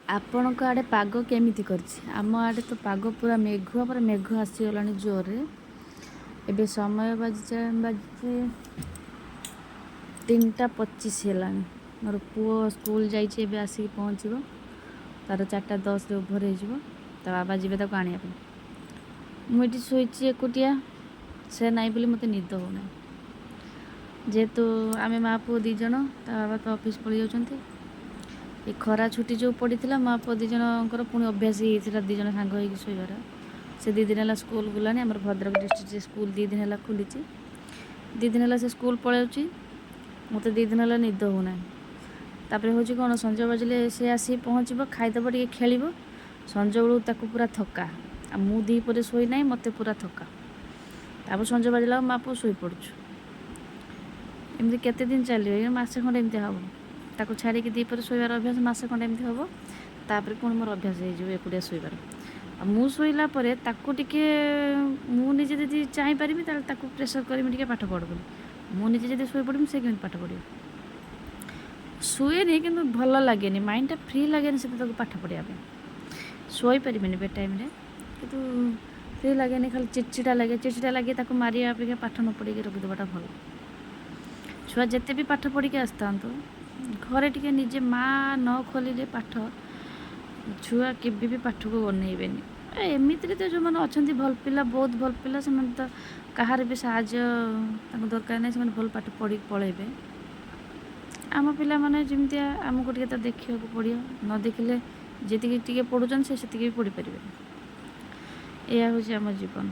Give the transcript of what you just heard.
ଆପଣଙ୍କ ଆଡ଼େ ପାଗ କେମିତି କରିଛି? ଆମ ଆଡ଼େ ତ ପାଗ ପୁରା ମେଘୁଆ, ପୁରା ମେଘ ଆସିଗଲାଣି ଜୋରରେ। ଏବେ ସମୟ ବାଜିଛି 3:25 ହେଲାଣି। ମୋର ପୁଅ ସ୍କୁଲ ଯାଇଛି, ଏବେ ଆସିକି ପହଞ୍ଚିବ। ତାର 4:10ରେ ଓଭର ହେଇଯିବ। ତା ବାବା ଯିବେ ତାକୁ ଆଣିବା ପାଇଁ। ମୁଁ ଏଠି ଶୋଇଛି ଏକୁଟିଆ। ସେ ନାହିଁ ବୋଲି ମୋତେ ନିଦ ହେଉନାହିଁ। ଯେହେତୁ ଆମେ ମା ପୁଅ ଦୁଇ ଜଣ, ତା ବାବା ତ ଅଫିସ୍ ପଳେଇ ଯାଉଛନ୍ତି। ଏ ଖରା ଛୁଟି ଯେଉଁ ପଡ଼ିଥିଲା, ମା ପୁଅ ଦୁଇ ଜଣଙ୍କର ପୁଣି ଅଭ୍ୟାସ ହେଇଯାଇଥିଲା ଦୁଇ ଜଣ ସାଙ୍ଗ ହେଇକି ଶୋଇବାର। ସେ 2 ଦିନ ହେଲା ସ୍କୁଲ ଗଲାଣି। ଆମର ଭଦ୍ରକ ଡିଷ୍ଟ୍ରିକ୍ଟରେ ସ୍କୁଲ 2 ଦିନ ହେଲା ଖୋଲିଛି। 2 ଦିନ ହେଲା ସେ ସ୍କୁଲ ପଳାଉଛି। ମୋତେ 2 ଦିନ ହେଲା ନିଦ ହେଉନାହିଁ। ତାପରେ ହେଉଛି କ'ଣ, ସଞ୍ଜ ବାଜିଲେ ସେ ଆସିକି ପହଞ୍ଚିବ, ଖାଇଦେବ, ଟିକେ ଖେଳିବ। ସଞ୍ଜ ବେଳକୁ ତାକୁ ପୁରା ଥକା, ଆଉ ମୁଁ ଦ୍ୱିପହରେ ଶୋଇନାହିଁ, ମୋତେ ପୁରା ଥକା। ତାପରେ ସଞ୍ଜ ବାଜିଲା ମା ପୁଅ ଶୋଇପଡ଼ୁଛୁ। ଏମିତି କେତେ ଦିନ ଚାଲିବ? ଏ ମାସେ ଖଣ୍ଡେ ଏମିତି ହେବ। ତାକୁ ଛାଡ଼ିକି ଦ୍ୱିପହରେ ଶୋଇବାର ଅଭ୍ୟାସ ମାସେ ଖଣ୍ଡେ ଏମିତି ହେବ। ତାପରେ ପୁଣି ମୋର ଅଭ୍ୟାସ ହେଇଯିବ ଏକୁଟିଆ ଶୋଇବାର। ଆଉ ମୁଁ ଶୋଇଲା ପରେ ତାକୁ ଟିକେ, ମୁଁ ନିଜେ ଯଦି ଚାହିଁପାରିବି, ତାହେଲେ ତାକୁ ପ୍ରେସର୍ କରିବି ଟିକେ ପାଠ ପଢ଼ ବୋଲି। ମୁଁ ନିଜେ ଯଦି ଶୋଇପଡ଼ିବି, ସେ କେମିତି ପାଠ ପଢ଼ିବ? ଶୁଏନି, କିନ୍ତୁ ଭଲ ଲାଗେନି, ମାଇଣ୍ଡଟା ଫ୍ରି ଲାଗେନି ସେତେ ତାକୁ ପାଠ ପଢ଼ିବା ପାଇଁ। ଶୋଇପାରିବିନି ବେ ଟାଇମ୍ରେ, କିନ୍ତୁ ଫ୍ରି ଲାଗେନି, ଖାଲି ଚିଡ଼ଚିଡ଼ା ଲାଗେ। ଚିଡ଼ଚିଡ଼ା ଲାଗେ, ତାକୁ ମାରିବା ଅପେକ୍ଷା ପାଠ ନ ପଢ଼ିକି ରଖିଦେବାଟା ଭଲ। ଛୁଆ ଯେତେ ବି ପାଠ ପଢ଼ିକି ଆସିଥାନ୍ତୁ, ଘରେ ଟିକେ ନିଜେ ମା ନ ଖୋଲିଲେ ପାଠ, ଛୁଆ କେବେ ବି ପାଠକୁ ଅନେଇବେନି। ଏମିତିରେ ତ ଯେଉଁମାନେ ଅଛନ୍ତି ଭଲ ପିଲା, ବହୁତ ଭଲ ପିଲା, ସେମାନେ ତ କାହାର ବି ସାହାଯ୍ୟ ତାଙ୍କୁ ଦରକାର ନାହିଁ, ସେମାନେ ଭଲ ପାଠ ପଢ଼ିକି ପଳେଇବେ। ଆମ ପିଲାମାନେ ଯେମିତିଆ, ଆମକୁ ଟିକେ ତ ଦେଖିବାକୁ ପଡ଼ିବ। ନ ଦେଖିଲେ ଯେତିକି ଟିକେ ପଢ଼ୁଛନ୍ତି, ସେ ସେତିକି ବି ପଢ଼ିପାରିବେନି। ଏଇଆ ହେଉଛି ଆମ ଜୀବନ।